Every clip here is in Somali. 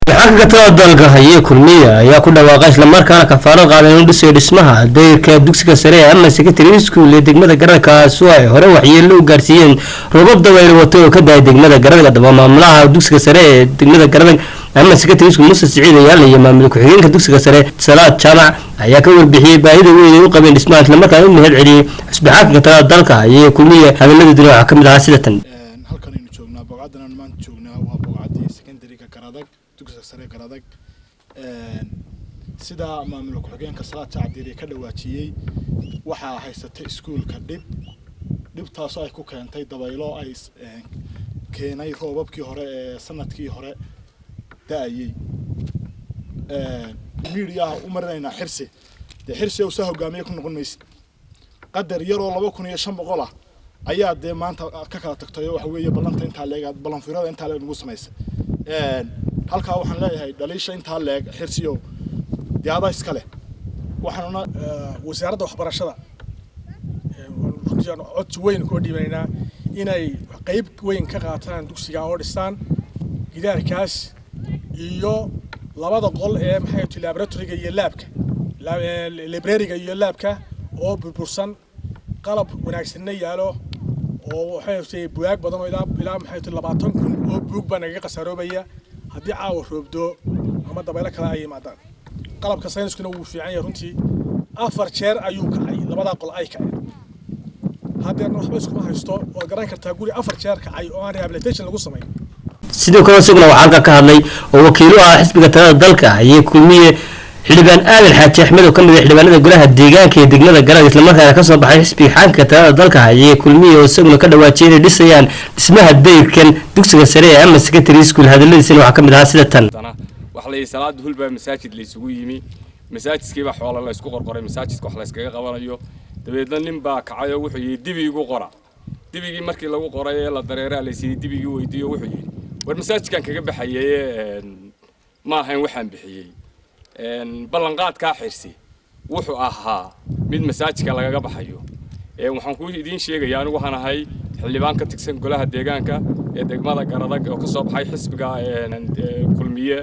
Xagga talada dalka hayee Kulmiya ayaa ku dhawaaqay islamarkaana kafaalo qaaday inuu dhisayo dhismaha dayrka dugsiga sare ee ama secondary school ee degmada Garadag, kaasoo ay hore waxyeello u gaarsiiyeen roobab dabayl wato oo ka daay degmada Garadag. Haddaba, maamulaha dugsiga sare ee degmada Garadag ama secondary school, Muuse Siciid Ayaale, iyo maamul ku-xigeenka dugsiga sare, Salaad Jaamac, ayaa ka warbixiyey baahida weyn ay u qabeen dhismaha, islamarkaana u mahad celiyey xisbi xaakimka talada dalka hayee Kulmiya. Hadalladooduna waxaa ka mid ahaa sida tan. Halkan aynu joognaa, bogcaddan aanu maanta joognaa, waa bogcaddii secondary-ga Garadag, dugsiga sare Garadag. Sida maamul ku-xigeenka Salaad Jacdiiri ka dhawaajiyey, waxaa haysatay iskuulka dhib, dhibtaasoo ay ku keentay dabaylo ay keenay roobabkii hore ee sanadkii hore da-ayey. Miidiyaha u marinaynaa Xirsi, dee Xirsi usaa hogaamiye ku noqon maysid. Qadar yaroo 2500 ah ayaa dee maanta ka kala tagtay oo waxa weeye ballanta intaa leeg, ballanfurada intaa leeg nagu samaysay. Halkaa waxaan leeyahay, dhaliisha intaa leeg, Xirsiyow, dee adaa iska leh. Waxaanuna wasaaradda waxbarashada runtii aan codsi weyn kua dhiibanaynaa inay qayb weyn ka qaataan dugsiga oo dhistaan gidaarkaas iyo labada qol ee maxay tahay laboratoryga iyo laabka, library-ga iyo laabka oo burbursan, qalab wanaagsanna yaalo, oo waxay tahay buugaag badan oo ilaa maxay tahay 20,000 oo buug baa nagaga khasaroobaya haddii caawa roobdo ama dabaylo kale ay yimaadaan. Qalabka sayniskuna wuu fiican yahay runtii. Afar jeer ayuu kacay, labadaa qol ay kaceen. Haddeerna waxba iskuma haysto. Waad garan kartaa guri afar jeer kacay oo aan rehabilitation lagu samayn. Sidoo kale isaguna waxaa halka ka hadlay oo wakiilo ah xisbiga talada dalka hayee Kulmiye, xildhibaan Aadan Xaaji Axmed, oo ka mid ah xildhibaanada golaha deegaanka ee degmada Garadag, islamarkaana kasoo baxay xisbiga xaakimka talada dalka hayee Kulmiye, oo isaguna ka dhawaajiyay inay dhisayaan dhismaha dayrkan dugsiga sare ee ama secondary school. Hadaladiisana waxaa ka mid ahaa sida tan. Waxa la yidhi salaada hul baa masaajid la isugu yimi, masaajidkiibaa xoola la isku qorqoray, masaajidka wax la yskaga qabanayo. Dabeedna nin baa kacay oo wuxuu yidhi, "Dibi igu qora." Dibigii markii lagu qoray ee la dareeraa la siiyey, dibigii weydiiyo, wuxuu yidhi, "War masaajidkan kaga baxayay ma ahayn waxaan bixiyey." Ballanqaadkaa Xirsi wuxuu ahaa mid masaajidka lagaga baxayo. Waxaan ku idiin sheegaya, anigu waxaan ahay xildhibaan ka tirsan golaha deegaanka ee degmada Garadag oo ka soo baxay xisbiga Kulmiye.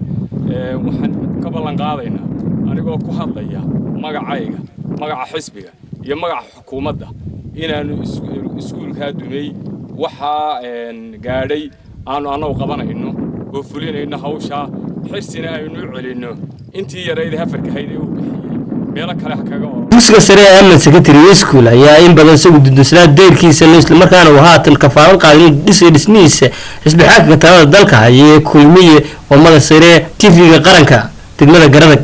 Waxaan ka ballan qaadaynaa, anigoo ku hadlaya magacayga, magaca xisbiga iyo magaca xukuumadda, inaanu iskuulkaa dumay waxaa gaadhay aanu annagu qabanayno oo fulinayno hawshaa, Xirsina aynu u celinno intii yarayd hafarka hayd ee uu bixiyey, meelo kale ha kaga oro. Dugsiga sare ee Aman Secondary School ayaa in badan isagu dudunsanaa deyrkiisa, islamarkaana uu haatan kafaalad qaaday inuu dhisayo dhismihiisa xisbi xaakimka talada dalka hayee Kulmiye. Oo mada sare TV-ga qaranka, degmada Garadag.